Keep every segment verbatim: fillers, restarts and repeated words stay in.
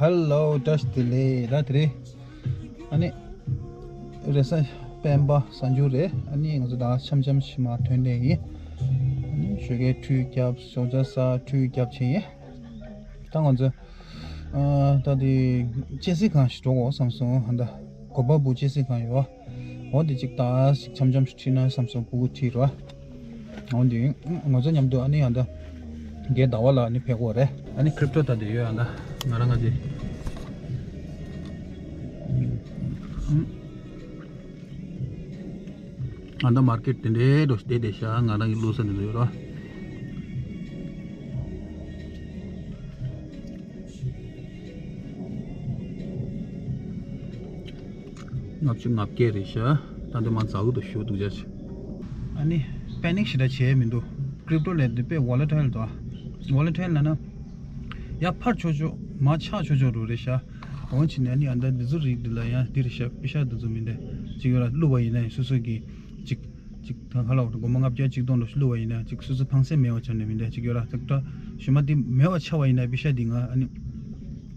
Hello, བཀྲ་ཤིས་བདེ་ལེགས། ད་དེ་རེད། ཨ་ནི། རེས་གཟའ་སྤེན་པ་གཟའ་མཇུག་རེད། ཨ་ནི་ང་ཚོ་ད་འཆམ་འཆམ་ཞིག་མར་ཐོན་བསྡད་ཡིན། ཨ་ནི་ཞོགས་ཀས་ཁྲུས་བརྒྱབ། ཞོགས་ཇ་ཟ། ཁྲུས་བརྒྱབ་བྱས་ཡིན། ད་ང་ཚོ། ཨ། ད་དེ་སྐྱེ་སྲིད་ཁང་ཞིག་འགྲོ་དགོས་བསམ་སོང་། ཨ། ད་གོ་པལ་པུར་སྐྱེ་སྲིད་ཁང་ཡོད། འོ་དེ་གཅིག་ད་ཞིག་འཆམ་འཆམ་ཞིག་ཁྲིད་ན་བསམ་སོང་། སྤུ་གུ་ཁྲིད་རོགས། འོ་དེ་ང་ཚོ་མཉམ་དུ་ཨ་ནི་ཡང་ད་རྒན་ཟླ་བ་ལགས་ཨ་ནི་ཕེབས་ཀྱི་ཡོད་རེད། ཨ་ནི་ཀྲིབ་ཊོ་ད་དེ་ཡོད། ཡང་ད་ང་རང་ང་ཚོ། ཨ་ད་མར་ཀེཊ་དེ་འདྲའི་འགྲོ་བསྡད་བསྡད་ཤག་ང་རང་གི་བླུགས་ས་འདི་ཚོ་ཡོད་རོ། ལྔ་བཅུ་ང་བརྒྱད་རེད་ཤག་ད་འདི་མ་ཛ་འུ་དུ་ཞུ་འདུག་ཅག་ཅིག་ཨ་ནི་པེ་ནིག་ཞེ་དྲག་བྱས་མི་འདུག་ཀྲིབ་ཊོ་ལས་འདི་དཔེ་ཝོ་ལ་ཊེལ་འདུག་ཝོ་ལ་ཊེལ་ལབ་ན་ཡར་འཕར་ཆོག་ཆོག་མར་ཆག་ཆོག་ཆོག་འགྲོ་རེད་ཤག་འོ་བྱས་ནས་ཨ་ནི་ཨ་ད་འདི་ཚོ་རིགས་འདི་ལ་ཡང་འདི་རེད་ཤག་པེ་ཤག་འདི་ཚོ་མི་འདྲ་ཅིག་ཡོད་ར། བླུགས་པ་ཡིན་ན་ཡང་སོ་སོ་གི་ཅིག་ཅིག་ད་ག་ལ་འོ་ད་སྒོར་མོ་ལྔ་བརྒྱ་གཅིག་སྟོང་ལ་བླུགས་པ་ཡིན་ན་ཅིག་སོ་སོ་ཕངས་སེམས་མེད་པ་བྱས་ནས་མི་འདྲ་ཅིག་ཡོད་ར། ཅིག་ད་ཞུ་མ་འདི་མེད་པ་ཆགས་པ་ཡིན་ན་པེ་ཤག་འདི་ང་ཨ་ནི་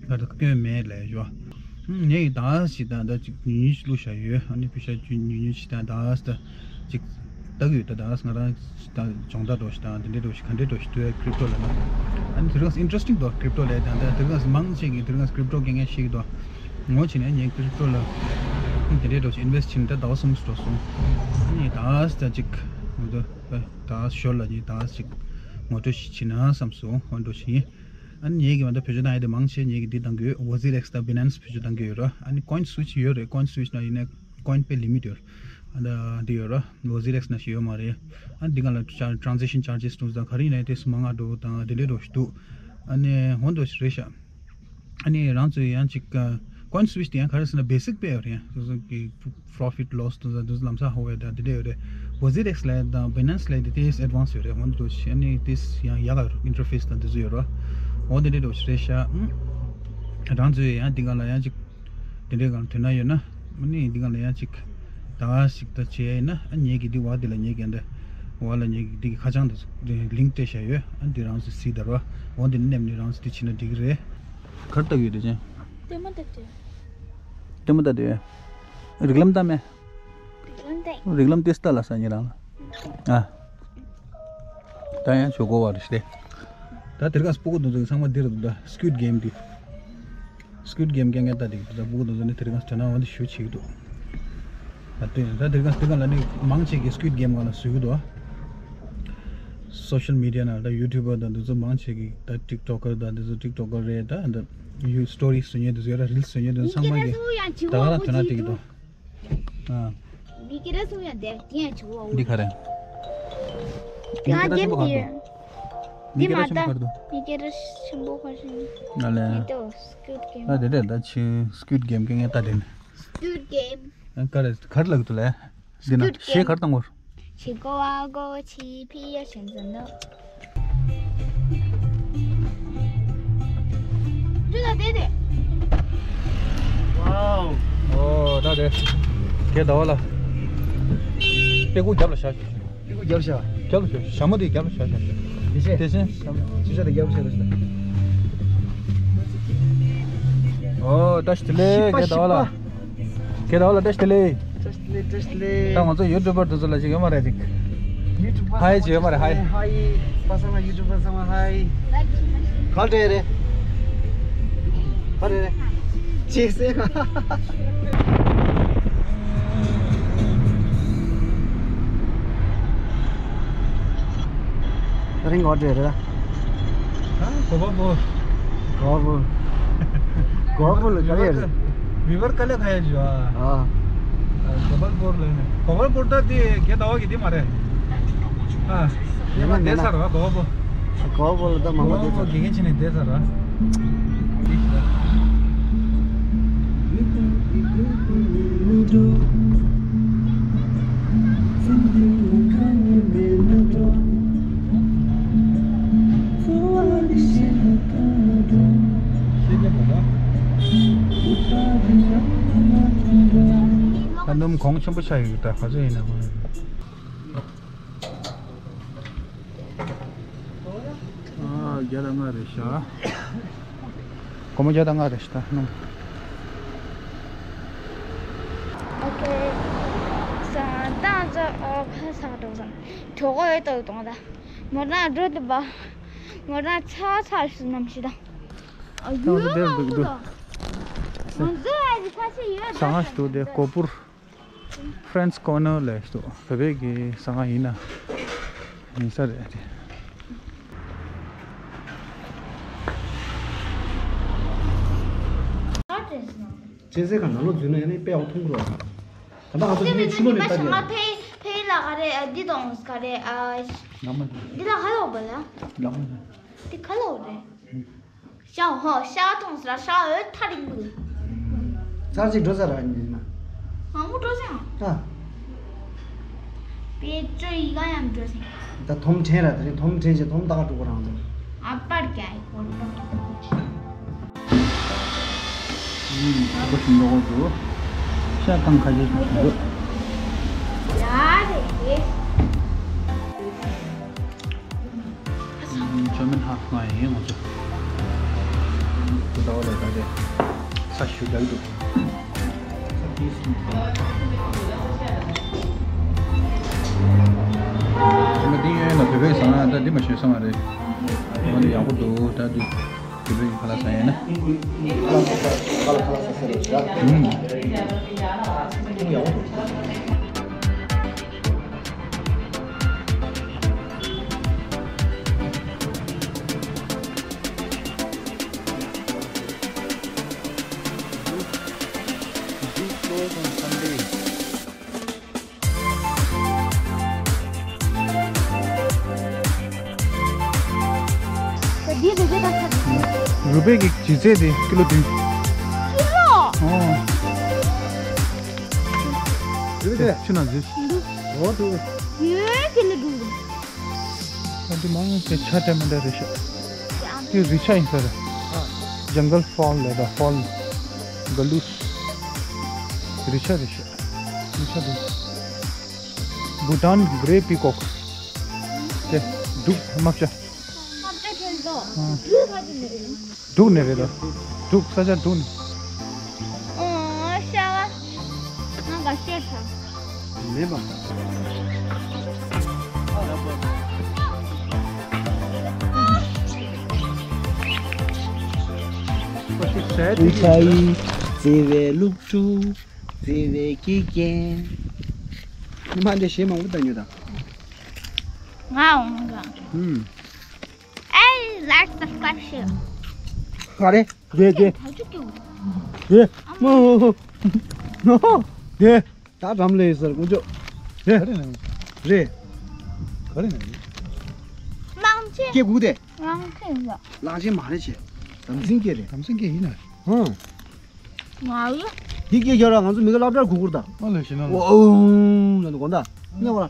ད་ད་སྐྱོན་མེད་ལབ་ཡོད། ངས་ཡི་ད་ཞིག་ད་ད་ཅིག་ཉུང་ཉུང་ཞིག་བླུགས་བཞག་ཡོད། ཨ་ནི་པེ་ཤག་ཅུང་ཉུང་ཉུང་ཞིག་ད་ད་ད་ཅིག་ལྟ་གི་ཡོད། ད་ད་ང་རང་ད་སྦྱོང་བརྡར་འགྲོ་ཞིག་དང་དེ་འདྲའི་འགྲོ་ཞིག་ག་འདྲའི་འགྲོ་ཞིག་ཏུ་ཀྲིབ་ཊོ་ལབ་ན། ཨ་ནི་དེ་རིང་ཨིན་ཊི་རེ་སི་ཊིང་འདུག་ཀྲིབ་ཊོ་ལབ་ད་ད་དེ་རིང་མང་ཆེ་གིས་དེ་རིང་ཀྲིབ་ཊོ་སྐད་ངན་བཤད་ཀྱི་འདུག་ངོ་ཆེ་ནས་ངས་ཀྲིབ་ཊོ་ལ་དེ་འདྲའི་འགྲོ་ཞིག་ཨིན་ཝེ་སི་ཊི་བྱས་ནས་ད་ཟླ་བ་གསུམ་འགྲོ་སོང་། ཨ་ནི་ད་ད་ཅིག་ང་ཚོ་ད་ཞོར་ལ་ནི་ད་ཅིག་ངོ་སྤྲོད་ཞིག་བྱེད་ན་བསམ་སོང་། ཨོ་འགྲོ་ཞིག་ཡིན། ཨ་ནི་ངེད་ཀྱི་མ་ད་བེད་སྤྱོད་བཏང་ཡ་དེ་མང་ཆེ་ངེད་ཀྱི་འདི་བཏང་གི་ཡོད། ཝོ་ཟི་རེག་སི་དང་བི་ནན་སི་བེད་སྤྱོད་བཏང་གི་ཡོད་ར། ཨ་ནི་ཀོ་ཡིན་སུ་ཝི་ཆི་ཡོད་རེད། ཀོ་ཡིན་སུ་ཝི་ཆི་ན་ཡིན་ན་ཀོ་ཡིན་དཔེ་ལི་མི་ཊི་ཡོད། ཨ་ད་འདི་ཡོད་ར། ཝོ་ཟི་རེག་སི་ན་ཞིག་ཡོད་མ་རེད། ཨ་འདི་ག་ལ་ཊ་རན་སི་ཤན་ཆར་ཇེ་སི་དང་ག་རེ་ཡིན་ན་དེ་སུ་མང་ང་འགྲོ་དང་དེ་འདྲའི་འགྲོ་ཞིག་འདུག་ཨ་ནི་ཧོན་འགྲོ་ཞིག་རེད་ཤག་ཨ་ནི་རང་ཚོས་ཡང་ཅིག་ཀོ་ཡིན་སུ་ཝི་ཆི་དེ་ཡང་ག་རེ་ཟེར་ན་བེ་སིག་དཔེ་ཡོད་རེད། སོ་སོ་གི་པོ་རོ་ཕིཊ་ལོ་སི་དང་དེ་ཚོ་ལམ་སང་ཧོ་བའི་དང་དེ་འདྲ་ཡོད་རེད། ཝོ་ཟི་རེག་སི་ལབ་དང་བི་ནན་སི་ལབ་དེ་དེ་ཨེ་ཌི་ཝན་སི་ཡོད་རེད། ཧོན་འགྲོ་ཞིག་ཨ་ནི་དེ་ཡང་ཡག་ག་ཨིན་ཊར་ཕེ་སི་དང་དེ་ཚོ་ཡོད་རེད། འོ་དེ་འདྲ་འགྲོ་ཞིག་རེད་ཤག་ཨུམ། རང་ཚོས་ཡང་འདི་ག་ལ་ཡང་ཅིག་དེ་འདྲའི་གང་དོན་དག་ཡོད་ན་ཨ་ནི་འདི་ག་ལ་ཡང་ཅིག་ད་ཞིག་ད་བྱས་ཡིན་ན་ཨ་ངེད་ཀྱི་འདི་བ་འདི་ལ་ངེད་ཀྱི་འདི་བ་ལ་ངེད་ཀྱི་འདི་གི་ཁ་བྱང་དེ་ལིང་ཀི་སྤྲད་བཞག་ཡོད། ཨ་འདི་རང་ཚོས་གཟིགས་དང་རོ། འོ་འདི་ནས་མནན་ནས་རང་ཚོས་འདི་བྱས་ན་འགྲིག་གི་རེད། གར་ལྟ་གི་ཡོད་དེ་ཅན། ལྟད་མོ་ལྟ་དུས། ལྟད་མོ་ལྟ་དུས། རིགས་ལམ་ལྟ་མེད། རིགས་ལམ་ལྟ། རིགས་ལམ་ཏིས་ལྟ་ལ་ས་ཉེ་རང་ལ། ཨ། ད་ཡང་ཆོག་གོ་བ་རེད་ཤི་ཏེ། ད་དེ་རིང་སྤུ་གུ་དེ་ཚོ་ཚང་མ་འདིར་འདུག་ད་སི་ཀུའིཌ་གེམ་འདི། སི་ཀུའིཌ་གེམ་རྐྱང་རྐྱང་ལྟ་འདི་ད་སྤུ་གུ་དེ་ཚོ་ནི་དེ་རིང་དོན་དག་འོ་འདི་ཞུ་བྱེད་ཀྱི་འདུག་ད་དེ་ད་དེ་རིང་དེ་ག་ལ་ནི་མང་ཆེ་གི་སི་ཀུའིཌ་གེམ་ག་ལ་བཟོ་གི་འདུག་སོ་ཤལ་མི་ཌི་ཡ་ནང་ད་ཡུ་ཊུབ་པར་དང་འདི་ཚོ་མང་ཆེ་གི་ད་ཊིག་ཊོག་ཀར་དང་འདི་ཚོ་ཊིག་ཊོག་ཀར་རེད། ད་འདི་ཡུ་སི་ཊོ་རི་བཟོ་མཁན་འདི་ཚོ་ཡོད་ར། རིལ་བཟོ་མཁན་འདི་ཚོ་ཚང་མ་གི་ད་ག་ལ་དོན་དག་དེ་གི་འདུག་ཨ། མི་སྐད་ར་གསུང་ཡ་དེ་དེ་ཡང་བྱེད་གོ་བ། འདི་ག་རེ། མི་སྐད་ར་གསུང་ག་འདུག་མི་སྐད་ར་ཆེན་པོ་ག་རེ་འདུག་མི་སྐད་ར་ཆེན་པོ་ག་རེ། ང་ལས། ངས་ལྟོས་སི་ཀུའིཌ་གེམ། ང་དེ་འདྲ་ད་ཆི་སི་ཀུའིཌ་གེམ་གི་ངས་ལྟ་དེ་ནི། སི་ཀུའིཌ་གེམ། ཨ་ག་རེ་ག་རེ་ལབ་གི་འདུག་ལས། འདི་ན་ཤེས་ག་རེ་བཏང་བར། ཆི་གོ་ཨ་གོ་ཆི་ཕི་ཡ་ཆེན་ཙམ་ནོ། འདི་ལ་བསྡད་དེ། ཝའོ། ཨོ་ད་དེ། དེ་ཟླ་བ་ལ། དཔེ་ཁུག་རྒྱབ་ལ་བཞག་ཞུ། དཔེ་ཁུག་རྒྱབ་བཞག་རྒྱབ་ལ་བཞག་ཞུ། ཞྭ་མོ་དེ་རྒྱབ་ལ་བཞག་བཞག་ཞུ། དེ་བཞིན། དེ་བཞིན། ཞྭ་མོ་ཆུ་ཤ་དེ་རྒྱབ་བཞག་རེད་ཞུ། ཨོ་ད་ཞུ་དེ་ལེ་དེ་ཟླ་བ་ལ། ཁྱེད་རང་ལ་བཀྲ་ཤིས་བདེ་ལེགས། བཀྲ་ཤིས་བདེ་ལེགས། བཀྲ་ཤིས་བདེ་ལེགས། ད་ང་ཚོ་ཡུ་ཊུབ་པར་དེ་ཚོ་ལ་ཅིག་ཡོད་མ་རེད་ཅིག་ཡུ་ཊུབ་པར་ཧའི་ཅིག་ཡོད་མ་རེད། ཧའི། ཧའི། པ་སངས་ལ་ཡུ་ཊུབ་པར་ཚང་མ་ཧའི། ག་རེ་རེད། ག་རེ་རེད། ཅེས་ཟེར། ད་རིང་ག་རེ་རེད། ཨ། གོ་པལ་པུར། གོ་པལ་པུར། གོ་པལ་པུར་ལ་ག་རེ་རེད། བི་བར་ཀ་ལེ་ཁ་ཡ་ཇུ་ཨ། ཨ། གོ་པལ་པུར་ལ་ནི། གོ་པལ་པུར་ད་དེ་རྒྱལ་ཟླ་བ་གི་དེ་མ་རེད། ཨ། ཡིན་ན་བསྡད་ཚར་བ་གོ་པལ་པུར། གོ་པལ་པུར་ད་མང་པོ་བསྡད་ཚར། དགེ་རྒན་ཕྱིན་ནས་བསྡད་ཚར་བ། ཁ་སྣུམ་གོང་ཆེན་པོ་ཆགས་ཡོད་ད་ག་ཚོད་ཡིན་ན་མ། ཨ། བརྒྱ་དང་ལྔ་རེད་ཤག་སྒོར་མོ་བརྒྱ་དང་ལྔ་རེད་ཤག་ད་ནང་། ཨོ་ཁེ། ས་ད་ཛ་ཨོ་ཁ་ས་འགྲོ་ས། གྲོགས་ཡོད་དོ་དང་ད། མོ་རང་འགྲོ་དུ་བ། མོ་རང་ཚ་ཚ་ཞུ་ནམ་ཞིག་ད། ཨ་ཡུ་ད་འདིར་འདུག་འདུག་ང་ཚོ་ཨ་ཟི་ཁ་ཤས་ཡོད་ཟ་ང་ཞིག་འདུག་དེ་གོ་པུར། French Corner ལབ་ཀྱི་འདུག་བོད་པའི་གི་ཟ་ཁང་ཡིན་ན་ཡིན་ས་རེད་དེ། ཅན་ཟེར་ག་ནང་ལོགས་འཛུལ་ན་ཡང་ནི་དཔེ་ཡག་པོ་མཐོང་གི་རེད། ད་ལྟ་ང་ཚོ་དེ་ནི་ཕྱི་ལོགས་ནས་ལྟ་གི་ཡོད། ཕེ་ཕེ་ལ་ག་རེ་ཨ་འདི་དང་ག་རེ་ཨ། ལག་མ་འདི། འདི་ལ་ག་ལོག་པ་ལ། ལག་མ་འདི། འདི་ག་ལོག་རེད། ཤ་ཧོ་ཤ་ཐོངས་ལ་ཤ་འོད་ཐ་རིང་པོ། ཚར་གཅིག་འགྲོ་ས་ར་ཉིན་མ། མང་པོ་འགྲོ་ས་ཡང་། ཨ། པེ་ཅོ་ཡི་ག་ཡང་འགྲོ་ས་ཡང་། ད་དོམ་ཕྲན་ར་དེ་རིང་དོམ་ཕྲན་ཅེ་དོམ་ད་ག་འགྲོ་གོ་རང་དོ། ཨ་པར་ཀྱ་ཡི་གོ་འགྲོ། ཡིན་ཁོ་ཤིང་འགྲོ་གོ་འདུག་ཤ་ཐང་ཁ་ཤས་ཤིག་འདུག་ཡ་རེད། ཇར་མན་ཧ་ང་ཡིན་ང་ཚོ། དེ་ལྟ་བ་ལ་ད་རེ་ས་ཞུ་རྒྱག་འདུག་མ་འདི་ཡོད་ན་བོད་པའི་ཟ་ང་ད་འདི་མ་ཞུ་ས་མ་རེད། ང་འདི་ཡག་པོ་འདུག་ད་འདི། དེ་བས་ཁ་ལག་ཟ་ཡས་ན། ཁ་ལག་ཁ་ལག་ཁ་ལག་ཟ་ཟེར་རེད་ཤག་ཨུམ། ཐུག་ཡག་པོ་འདུག Zoo closed on Sunday. རུས་སྦལ་གྱི་ལྗིད་ཚད་དེ་ཀི་ལོ་བདུན། ཀི་ལོ། ཨོ། རུས་སྦལ་དེ་ཆུ་ནང་འཛུལ། འདུག་ཨོ་དུ། ཡོད་ཀི་ལོ་བདུན། ཨ་འདི་མང་པོ་ཆ་འདྲ་མི་འདྲ་རེད་ཤག་དེ་རི་ཆ་ཡིན་ས་རེད། Jungle Fowl ལབ་ད་ཧྥོལ། ག་ལུས། རི་ཆ་རེད་ཤག་རི་ཆ་འདུག་བྷུ་ཊཱན་གྷི་རེ་པི་ཀོག་དེ་འབྲུག་རྨ་བྱ། རྨ་བྱ་ཁྱེར་འདུག་ཨ། འབྲུག་ཁ་ཅིག་ནས་རེད། འབྲུག་ནས་རེད་ད། འབྲུག་ས་ཆ་འབྲུག་ནས། ཨོ་ཤ་བ། ང་ག་ཤེད་ཚ། མེད་པ། ཨུ་ཚ་ཡི་བརྩེ་བའི་སློབ་ཕྲུག་བརྩེ་བའི་དགེ་རྒན། ཉི་མ་འདི་གཞས་མང་པོ་བཏང་ཡོད་ད། ང་འོང་ག་ཧུམ། ཨེ་ལའིཀ་སབ་སི་ཀ་རེབ་ཤེར། ག་རེ། རེད་དེ། ད་ཅུ་ཀྱུ། རེད། མོ། ནོ། དེ། ད་འགྲམ་ལས་ཟེར་ཀུ་ཅོ། རེད། ག་རེ་ན། རེད། ག་རེ་ན། གླང་ཆེན། སྐད་གུག་དེ། གླང་ཆེན་ལ། གླང་ཆེན་མ་རེད་ཆེ། དམ་སྲིན་སྐད་རེད། དམ་སྲིན་སྐད་ཡིན་ན། ཧང་། ང་ཡོད། འདི་སྐད་རྒྱག་ར་ང་ཚོ་མི་ག་སློབ་གྲྭར་གུག་གུར་ད། ཨ་ལས་ཤི་ན། ཨོ་ཨོ་ཡང་དུ་གོ་ད། ནེ་བ། ཨ་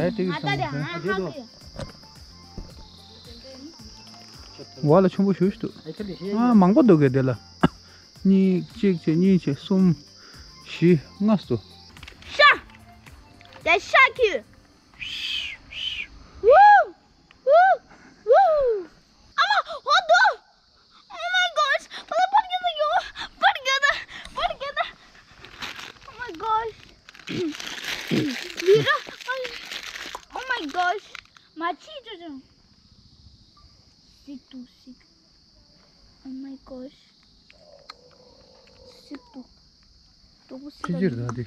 ད་དེ་ཧང་ཧང་དེ། བ་ལ་ཆུང་པོ་ཞུ་ཞུ་འདུག་ཨ་མང་པོ་འདུག་གས་དེ་ལ། གཉིས་གཅིག་བྱས་གཉིས་བྱས་གསུམ། བཞི་ལྔ་སོ། ཤ། དེ་ཤ་ཁྱི། ཝུ། ཝུ། ཝུ། ཨ་མ། ཧོ་དུ། Oh my gosh! པ་ལ་པར་གྱི་ཡོ། པར་གྱི་ད། པར་གྱི་ད། Oh my gosh! ལི་ར། Oh my gosh! མ་ཆི་ཅོ་ཅོ། སིག་ཏུ་སིག Oh my gosh! སིག་ཏུ། ཏོག་པོ་སིག་ཅི་ཅི་རེད་ད་དེ།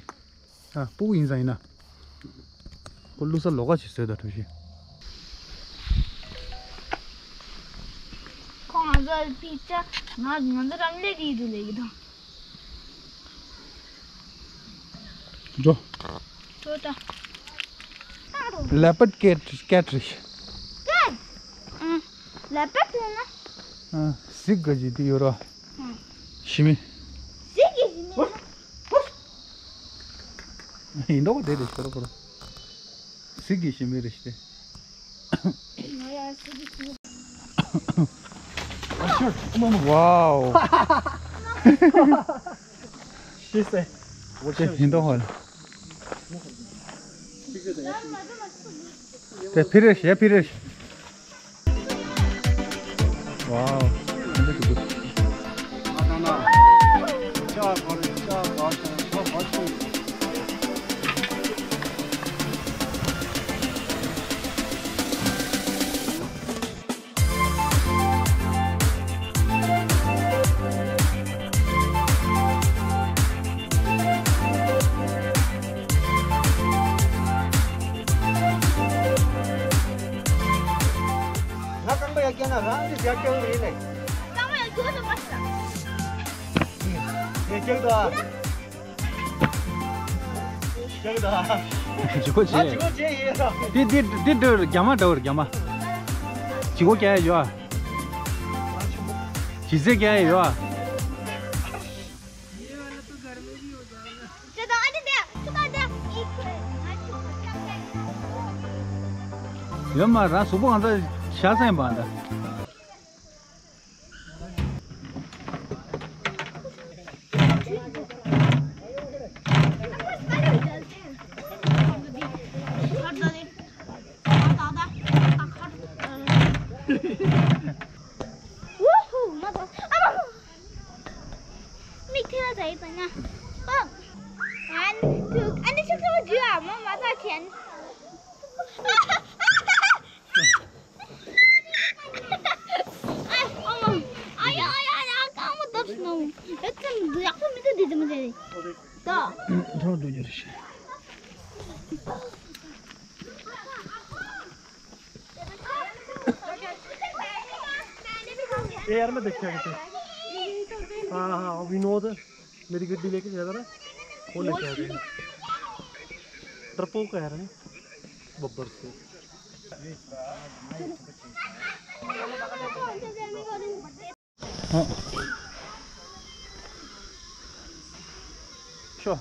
ཨ་སྤུ་གུ་ཡིན་ཙང་ཡིན་ན། ཁོ་བླུག་ས་ལོགས་ཀ་ཅིག་བཟོས་ད་གྲུ་བཞི། ཁོང་ང་ཚོ་ཕི་ཅ་ང་ང་ཚོ་རང་ལས་ཀྱི་ཡིད་དུ་ལས་ཀྱི་དང་། འགྲོ། འགྲོ་ད། Leopard cat cat རེད། Cat? ཨང་། Leopard ཡིན་ན། ཨང་། གཟིག་ག་ཅིག་དེ་ཡོད་ར། ཨང་། ཞི་མི། གཟིག་གི་ཞི་མི་ཡིན་ན། ཡིན་མདོག་དེ་རེད་ཤོར་གོ། གཟིག་གི་ཞི་མི་རེད་ཤི། ང་ཡ་གཟིག་གི་ཞི་མི། Wow. She said. དེ་ཡིན་མདོག་ཧོལ། དེ་ཕི་རེ་ཤི་ཡ་ཕི་རེ་ཤི། Wow, that's good. ང་རྐང་པ་ཡར་བཀྱག་ན་རང་གིས་ཡར་བཀྱག་གི་རེད་ལེ། རྐང་པ་ཡར་བཀྱག་ན་མ་ཤི་ད། ཡར་བཀྱག་ད། བཀྱག་ད། ཇི་གོ་ང་ཇི་ཇི་གོ་ཇི་ཡིན་ར། དེ་དེ་དེ་འདྲ་རྒྱ་མ་འདྲ་བར་རྒྱ་མ། ཇི་གོ་བཀྱག་ཡ་ཡོད་ཨ། ཇི་ཟེར་བཀྱག་ཡ་ཡོད་ཨ། ཡོད་མ་རང་གཟུགས་པོ་གང་ཚ་ཤ་ཟན་པ་འདྲ། མིག་ཐེ་ལ་ཟ་ཡི་ཙང་ང་། ཨོ། ཨ་ནི་ཆུ་ཆུ་ཇུ་ཨ་མ་མ་ད་ཆེན། ཨ་ཡ་ཨ་ཡ་ཨ་ཡ་རྐང་མ་བརྡབས་སོང་། ཨེ་ཙམ་ཡག་པོ་མི་འདུག་འདི་ཙམ་རེད། ད། ཐོག་ཏུ་གྱུར་ཞིང་། ए यार, मैं देखा है। हाँ, हाँ, विनोद। मेरी गड्डी लेके जाता ना, वो लेके आ गया। डरपोक है यार, बब्बर से। ཤོ།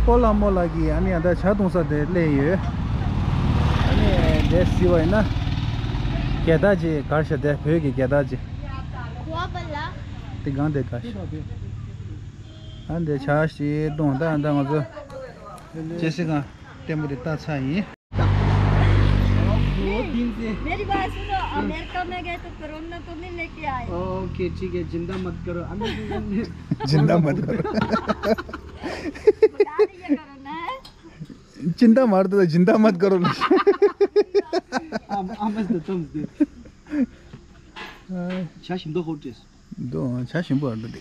སྤོ་ལགས་རྨོ་ལགས་ཀྱིས་ཨ་ནི་ཨ་ད་ཇ་བཏུང་ས་དེ་སླེབས་ཡོད། ཨ་ནི་དེ་གཟིགས་པ་ཡིན་ན། རྒྱལ་དར་ཅིག་གར་ཤག་དེ་བོད་ཀྱི་རྒྱལ་དར་ཅིག་དེ་གང་དེ་གར་ཤག་ཨ་འདི་ཇ་ཞིག་བཏུང་། ད་ཨ་ད་ང་ཚོ་སྐྱེ་སྲིད་སྒང་ལྟད་མོ་དེ་ལྟ་ཚར་ཡིན། वो दिन से। मेरी बात सुनो, अमेरिका में गए तो कोरोना तो नहीं लेके आए? ओके, ठीक है, जिंदा मत करो। अमेरिका में जिंदा मत करो। बता रही है कोरोना है। चिंता मत करो, जिंदा मत करो। हम, हम बस देते हैं, हम दे। हाँ। क्या शिंदो होटल? འདུག་ཇ་ཞིམ་པོ་འདུག་འདི།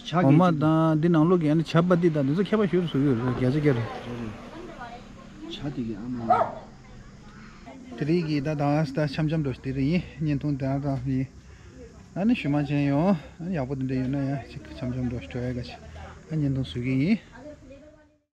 ཇ་འོ་མ་གི་དང་འདི་ནང་ལོགས་ཀྱི་ཨ་ནི་ཇ་པ་ཏི་དང་འདི་ཚོ་ཁྱད་པར་ཞེ་པོ་ཡོད་རེད། བརྒྱ་ཆ་བརྒྱ་རེད། ཇ་དེ་གི་ཨ་མ། དེ་རིང་གི་ད་ད་ད་འཆམ་འཆམ་འགྲོ་དེ་རིང་ཡིན། བརྙན་ཐུང་དེ་རང་རང་ཡིན། ཨ་ནི་ཞུ་མ་ཅན་ཡོང་། ཨ་ནི་ཡག་པོ་དེ་འདྲ་ཡོད་ན་ཡང་ཅིག་འཆམ་འཆམ་འགྲོ་འགྲོ་ཡ་ག་ཅིག་ཨ་བརྙན་ཐུང་བཟོ་གི་ཡིན།